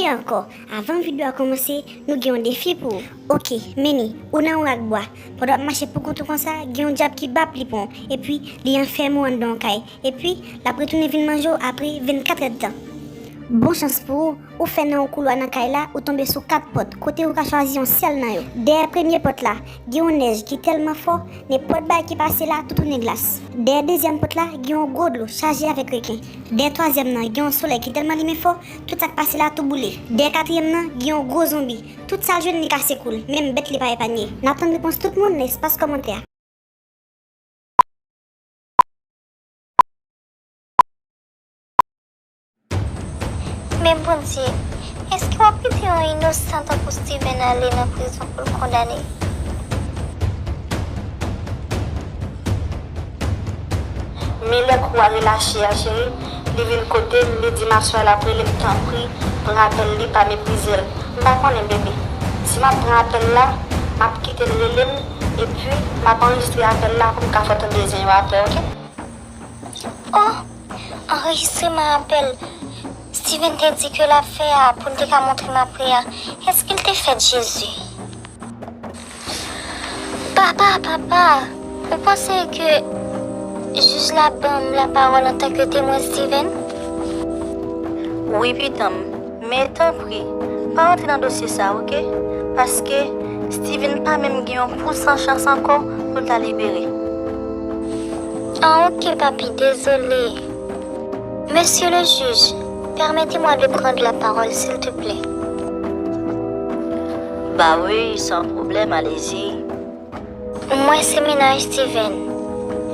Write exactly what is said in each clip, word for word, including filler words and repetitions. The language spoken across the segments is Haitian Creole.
Ankò, avan videyo a kòmanse, nou gen yon defi pou ou. Oke, Meni, ou nan yon rak bwa. Pandan w ap mache poukont ou konsa, gen yon dyab ki ba plipon, epi li anfème w anndan yon kay, epi l ap retounen vin manje w apre vennkat èdtan. Bon chans pou ou, ou fè nan yon koulwa nan kay la, ou tonbe sou kat pòt, kote ou ka chwazi yon sèl nan yo. Dèyè premye pòt la, gen yon nèj ki tèlman fò, nenpòt bagay ki pase la tou tounen glas. Dèyè dezyèm pòt la, gen yon gwo dlo chaje avèk reken. Dèyè twazyèm nan, gen yon solèy ki tèlman limen fò, tout sa k pase la tou boule. Dèyè katriyèm nan, gen yon gwo zonbi. Tout sa l jwenn li kase kou l, menm bèt li pa epanye. N ap tann repons tout moun nan espas kòmantè a. Men Bondye, èske w ap kite yon inosan tankou Steven ale nan prizon pou l kondane? Men lè kou a relache a, cheri, li vin kote m, li di m aswè a l ap rele m, tanpri, pran apèl li, pa meprize l. M pa konnen, bebe. Si m ap pran apèl la, m ap kite l rele m, epi m ap anrejistre apèl la pou m ka fè w tande zen yo apre, oke? Oh, anrejistreman apèl Steven te di ke l ap fè a pou l te ka montre m apre a, èske l te fèt, Jezi? Papa, papa, ou panse ke jij la ban m lapawòl antanke temwen, Steven? Wi, pitit mwen, men tanpri, pa rantre nan dosye sa a, oke? Paske Steven pa menm gen yon pousan chans ankò pou l ta libere. Ah, oke, papi, dezole. Monsieur le juge, permettez-moi de prendre la parole, s'il te plaît. Bah oui, sans problème, allez-y. Mwen se mennaj Steven.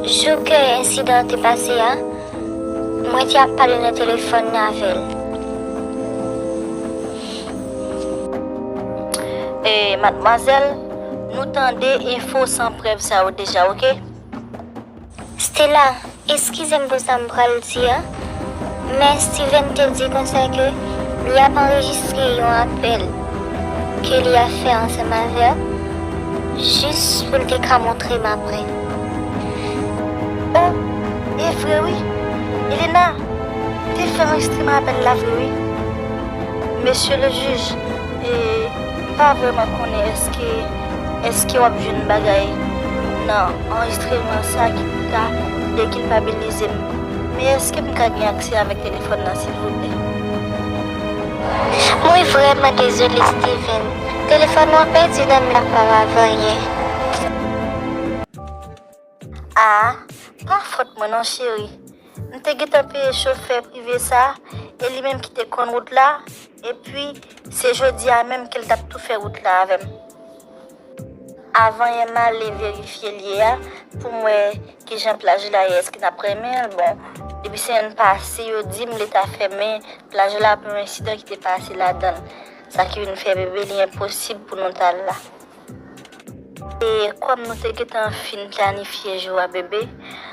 Jou ke ensidan an te pase a, mwen te ap pale nan telefòn nan avè l. E, madmwazèl, nou tande enfo san prèv sa yo deja, oke? Stella, eskize m pou sa m pral di a, men Steven te di konsa ke li ap anrejistre yon apèl ke li ap fè ansanm avè w, jis pou l te ka montre m apre. O, e vre wi, Elena te fè anrejistreman apèl la vre wi. Mesye le jij, e, m pa vrèman konnen èske, èske w ap jwenn bagay nan anrejistreman sa ki pou ta dekilpabilize m. Men èske m ka gen aksè avèk telefòn nan, silvouplè? Mwen vrèman dezole, Steven. Telefòn ou an pèdi nan men la pa w avan yè. A, pa fòt mwen non, cheri. M te gentan peye chofè prive sa a, e li menm ki te konn wout la, epi se jodi a menm ke l t ap tou fè wout la avè m. Avan yè m ale verifye lye a pou m wè kijan plaj la ye, èske n ap renmen l. Bon, depi semèn pase, yo di m leta fèmen plaj la pou yon ensidan ki te pase ladan l. Sa ki vin fè bebe li enposib pou nou t al la. E kòm nou te gentan fin planifye jou a, bebe,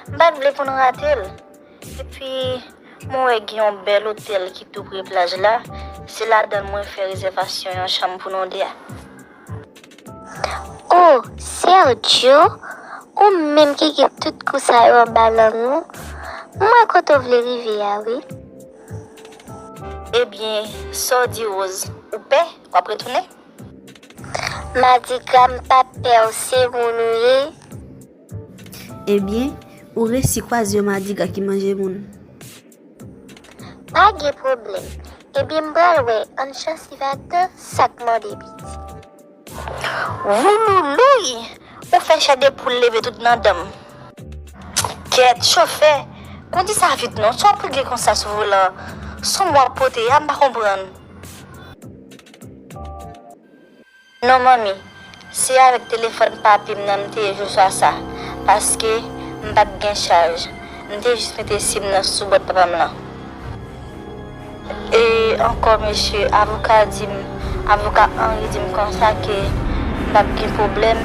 m pa t vle pou n rate l. Epi, mwen wè gen yon bèl otèl ki tou pre plaj la, se ladan l mwen fè rezèvasyon yon chanm pou nou de a. O, Sergio, ou menm ki gen tout kou sa yo anba lang ou, m wè kote w vle rive a, wi. Ebyen, sa w di, Rose, ou pè? W ap retounen? Madigra, m pa pè w, se moun ou ye. Ebyen, ou resi kwaze yon madigra ki manje moun. Pa gen pwoblèm. Ebyen, m pral wè, ann chans li va tan sa k mòde piti. Wouloulouy! Ou fè chè de poul leve tout nan dan m. Kèt, chofè! Kondi sa vit non, sa w ap regle konsa sou volan an? Sonm w ap pote a, m pa konprann. Non, manmi, se avèk telefòn papi m nan m te ye jou swa sa, paske m pa t gen chaj. M te jis mete sim nan sou bòt papa m lan. E ankò, mesye, avoka di m, avoka Henry di m konsa ke m p ap gen pwoblèm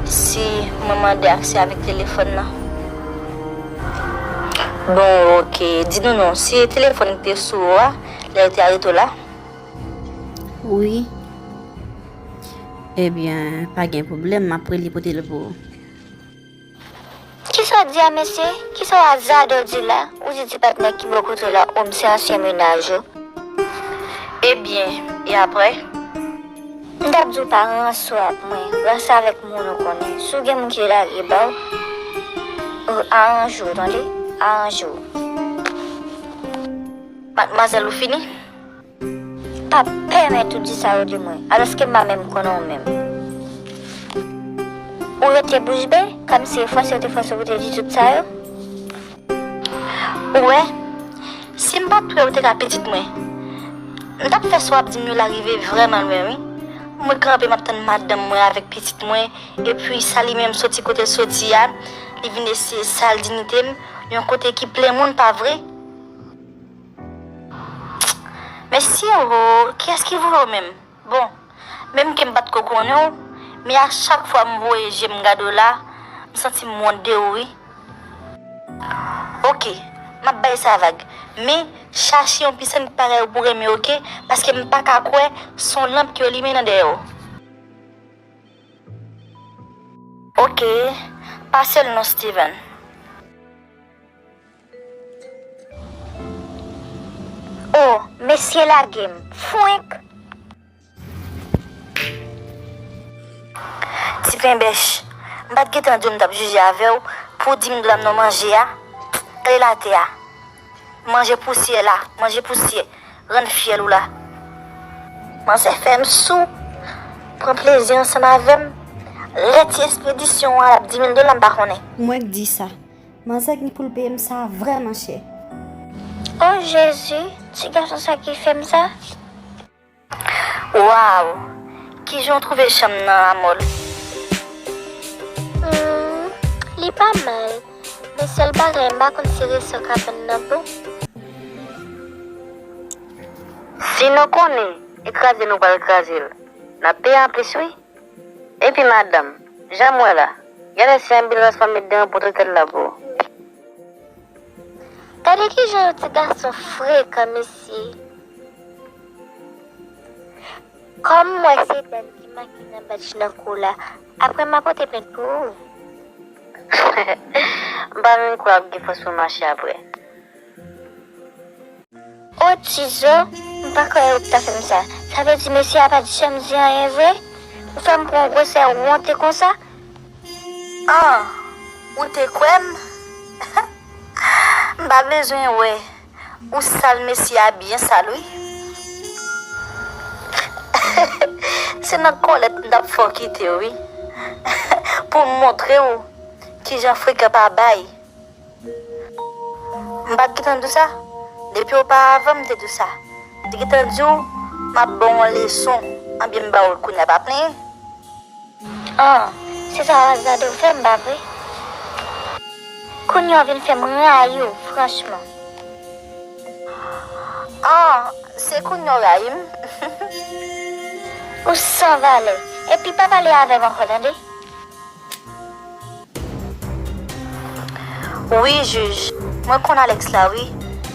si mwen mande aksè avèk telefòn nan. Bon, oke, di nou non, se telefòn ki te sou ou a, lè yo te arete w la? Wi. Ebyen, pa gen pwoblèm, m ap rele pote l pou ou. Kisa w di a, mesye? Kisa w azade w di la? Ou di ti patnè ki bò kote w la, o m se ansyen mennaj ou. Ebyen, e apre? M t ap di w pa ranse w ak mwen, ranse avèk moun ou konnen. Si w gen moun ki lage ba w, aranje w, tande? Aranje w. Madmwazèl, ou fini? Pa pèmèt ou di sa yo de mwen, alòske m pa menm konnen w menm. Ou rete bouch be, kòmsi e fòse yo te fòse w pou te di tout sa yo? Ou wè, si m pa t wè ou te ka pitit mwen, m t ap fè sa w ap di m yo la rive vrèman lwen, wi. Mwen kanpe, m ap tann madanm mwen avèk pitit mwen, epi sa li menm soti kote l soti a, li vin eseye sal diyite m, yon kote ki plen moun, pa vre? Mesye o, kiyès ki voye w menm? Bon, menm ke m pa t ko konnen w, men a chak fwa m voye je m gade w la, m santi m wont de ou, wi. Oke, m ap bay sa vag. Men, chache yon pisan ki parèy ou pou renmen, oke? Paske m pa ka kwè se yon lanp ke yo limen nan dèyè w. Oke, pase l non, Steven. O, mesye lage m, fwenk! Ti penbèch, m pa t gentan di w m t ap jije avè w pou di m dam nan manje a, ale l atè a. Manje pousyè la, manje pousyè, rann fyèl ou la. Manzè fè m sou, pran plezi ansanm avè m. Lè ti espedisyon an ap di mil dola m pa konnen. Mwen k di sa. Manzè gen pou l peye m sa vrèman chè. O Jezi, ti gason sa ki fè m sa? Waw! Kijan w twouve chanm nan, Amòl? Hmm, li pa mal. Men sèl bagay, m pa konn si reso kabann nan bon. Si nou konnen e kraze nou pral kraze l, n ap peye anplis wi. Epi madanm, jan m wè la, gade si anbilans pa met de yon pòt otèl la pou ou. Gade kijan yon ti gason frekan, mesye. Kòm m wè se dèn ki make nan badj nan kou la, apre m a pote plent pou ou. M pa menm kwè w ap gen fòs pou mache apre. O Tizo, m pa kwè ou t ap fè m sa. Sa vle di mesye a pa t janm di anyen vre? Ou fè m pran yon gwosè wonte konsa? An, ou te kwè m? M pa bezwen wè. Ou sal mesye a byen sal wi. Se nan kòlèt m t ap fè w kite w wi. Pou m montre w kijan frekan pa bay. M pa t gentan di w sa? Depi oparavan m te di w sa. M te gentan di w m ap ba w yon leson, anbyen m ba w l kounye a, pa plenyen. An, se sa Razado fè m, pa vre? Kounye a w vin fè m rayi w, franchman. An, se kounye a w rayi m? Ou san valè. Epi pa pale avè m ankò, tande? Wi, jij. Mwen konn Alex la, wi.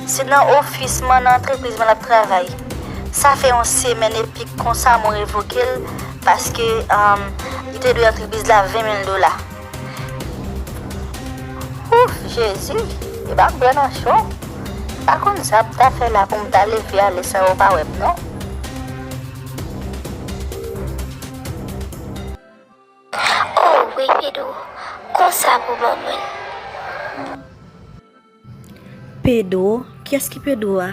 Se nan ofis mwen, nan antrepriz mwen l ap travay. Sa fè yon semèn epi konsa mwen revoke l paske, um, li te dwe antrepriz la ven mil dola. Ouf, Jezi, e pa m pran nan cho. M pa konn sa m ta fè la pou m ta leve ale san yo pa wè m, non. Oh, wi, Pedro. Konsa pou mwen. Pedro? Kiyès ki Pedro a?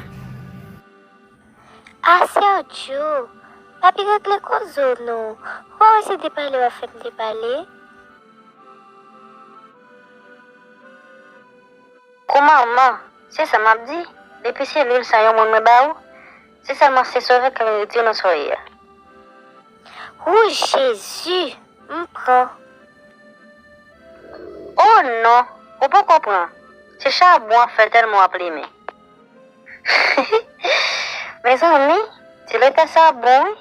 A Sergio, papi regle koze w non. Ou pa wè se depale w ap fè m depale? Koumanman, se sa m ap di, depi se lwil sa yon moun mwen ba ou, se sèlman se sove k ap retire nan soyè a. Wouy Jezi, m pran. Oh non, ou poko pran. Se chabon w ap fè tèlman w ap limen. Mezanmi, ti leta sa bon wi.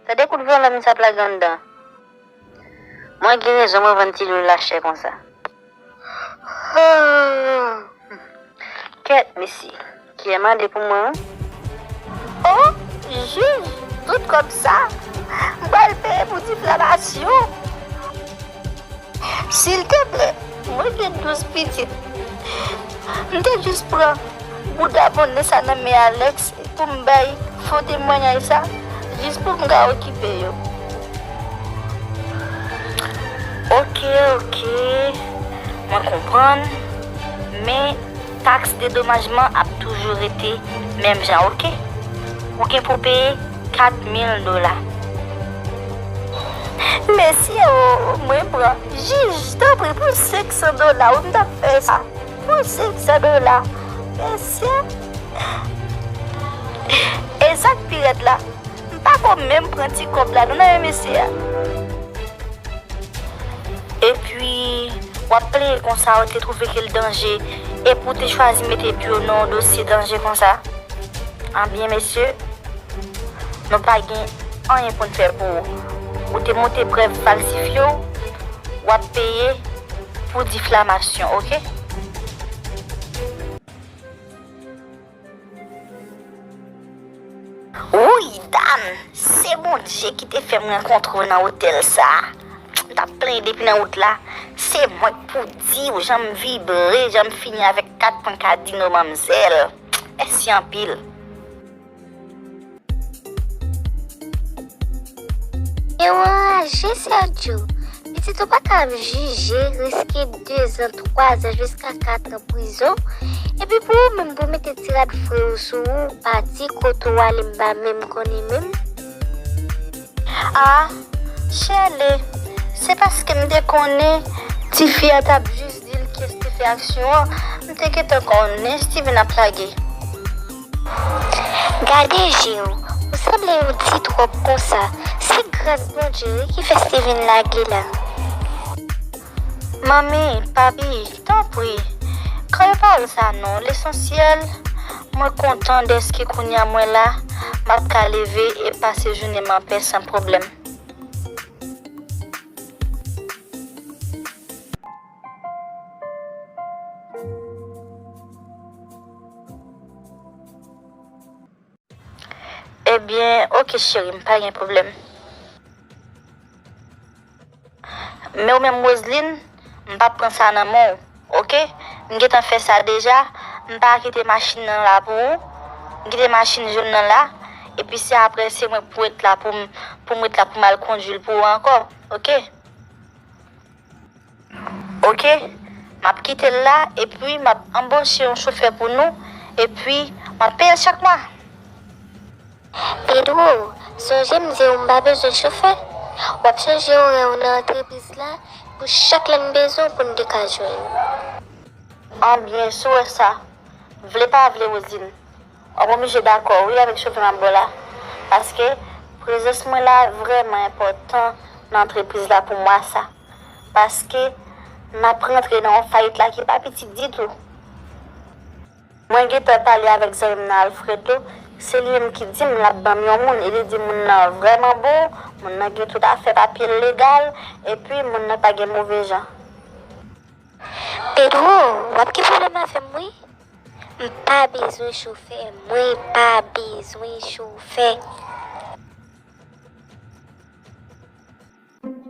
Tande kout vyolan misye ap lage anndan. Mwen gen rezon mwen vann ti lwil la chè konsa. Kèt mesye, kiyè mande pou mwen wi. Oh, jij, tout kòb sa, m pral peye pou difamasyon. Silteplè, mwen gen douz pitit. M te jis pran bouda bonnen sa nan men Alex pou m bay Fo temwayaj sa, jis pou m ka okipe yo. Oke, oke, mwen konprann, men taks dedomajman ap toujou rete menm jan, oke? Ou gen pou peye kat mil dola. Mesye, o, mwen pran. Jij, tanpri, pou senk san dola, wi, m t ap fè sa. Pou senk san dola. Mesye. E sa k pi rèd la, m pa ko menm pran ti kòb la, non, nan men mesye a. Epi, w ap plenyen konsa, ou te twouve ke l danje, epi w te chwazi mete pye w nan yon dosye danje konsa. Anbyen, mesye, nou pa gen anyen pou n fè pou ou. Ou te monte prèv falsifye w, w ap peye pou difamasyon, oke? Wouy, dam! Se Bondye ki te fè m rankontre w nan otèl sa a. M t ap plenyen depi nan wout la. Se mwen k pou di w jan m vibre, jan m fini avèk kat pwen kadino manmzèl. Mèsi anpil. E w anraje, Sergio. Pitit ou pa ka ap jije, riske dezan, twazan, jiska katran prizon. Epi pou ou menm, pou mete ti rad fre w sou ou, pati kote w ale, m pa menm konnen menm. A, Shirley, se paske m te konnen tifi a t ap jis di l ki te fè aksyon an, m te gentan konnen Steven ap lage. Gade je w, ou sanble yon ti twòp konsa. Se gras Bondye wi ki fè Steven lage la. Manmi, papi, tanpri, kanpe pawòl sa non. Lesansyèl, mwen kontan dèske kounye a mwen la, m ap ka leve e pase jounen m anpè san pwoblèm. Ebyen, oke cheri, m pa gen pwoblèm. Men ou menm Roseline, m p ap pran sa nan men w, oke? M gentan fè sa deja, m pa kite machin nan la pou ou. M kite machin jòn nan la, epi se apre se mwen k pou ret la pou m, pou m ret la pou m al kondui l pou ou ankò, oke? Oke, m ap kite l la, epi m ap anboche yon chofè pou nou, epi m ap peye l chak mwa. Pedro, sonje m di w m pa bezwen chofè. W ap chanje orè w nan antrepriz la pou chak lè n bezwen w pou n te ka jwenn. Anbyen, si w wè sa, vle pa vle, Roseline, w ap oblije dakò, wi, avèk chofè m ap ba w la. Paske prezans mwen la vrèman enpòtan nan antrepriz la pou mwa sa. Paske n ap rantre nan yon fayit la ki pa piti ditou. Mwen gentan pale avèk zanmi m nan Alfredo, se li menm ki di m l ap ban m yon moun, e li di moun nan vrèman bon, moun nan gen tout afè papye l legal, epi moun nan pa gen move jan. Pedro, w ap gen pwoblèm avè m wi. M pa bezwen chofè, mwen pa bezwen chofè.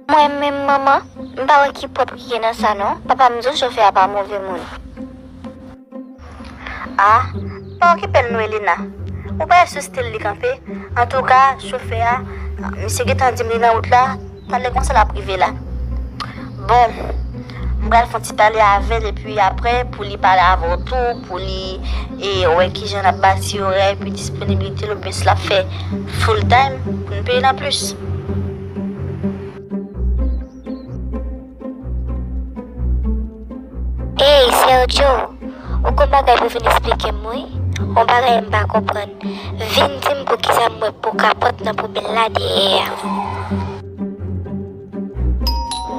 Mwen menm manman, m pa wè ki pwòp ki gen nan sa non. Papa m di w chofè a pa move moun. A, pa okipe l non Elena. Ou pa wè sou stil li kanpe. Antouka, chofè a, misye gentan di m li nan wout la, talè konsa l ap rive la. Bon, m pral fè yon ti pale avè l epi apre pou li pale avè w tou, pou li e wè kijan l ap bati orè epi disponibilite l oubyen si l ap fè full time pou n peye l anplis. Ey, Sergio, ou gon bagay pou vin eksplike m wi. Yon bagay m pa konprann. Vin di m poukisa m wè po kapòt nan poubèl la dèyè a.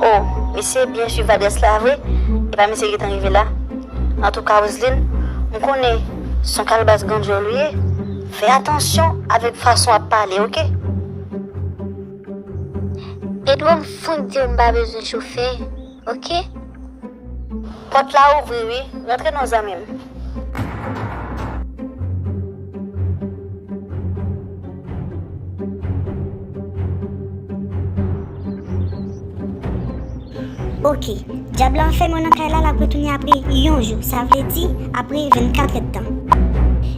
O, misye byen swiv adrès la vre, epa misye gentan rive la. Antouka, Roseline, m konnen se yon kalbas grandyòl ou ye, fè atansyon avèk fason w ap pale, oke? Pedro, m fout di w m pa bezwen chofè, oke? Pòt la ouvri wi, rantre non zanmi m. Oke, dyab la anfèmen w nan kay la, l ap retounen apre yon jou, sa vle di apre vennkat èdtan.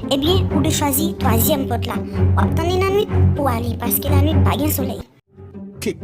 Ebyen, ou dwe chwazi twazyèm pòt la. W ap tann li nan nwit pou w ale, paske lannuit pa gen solèy. Ki,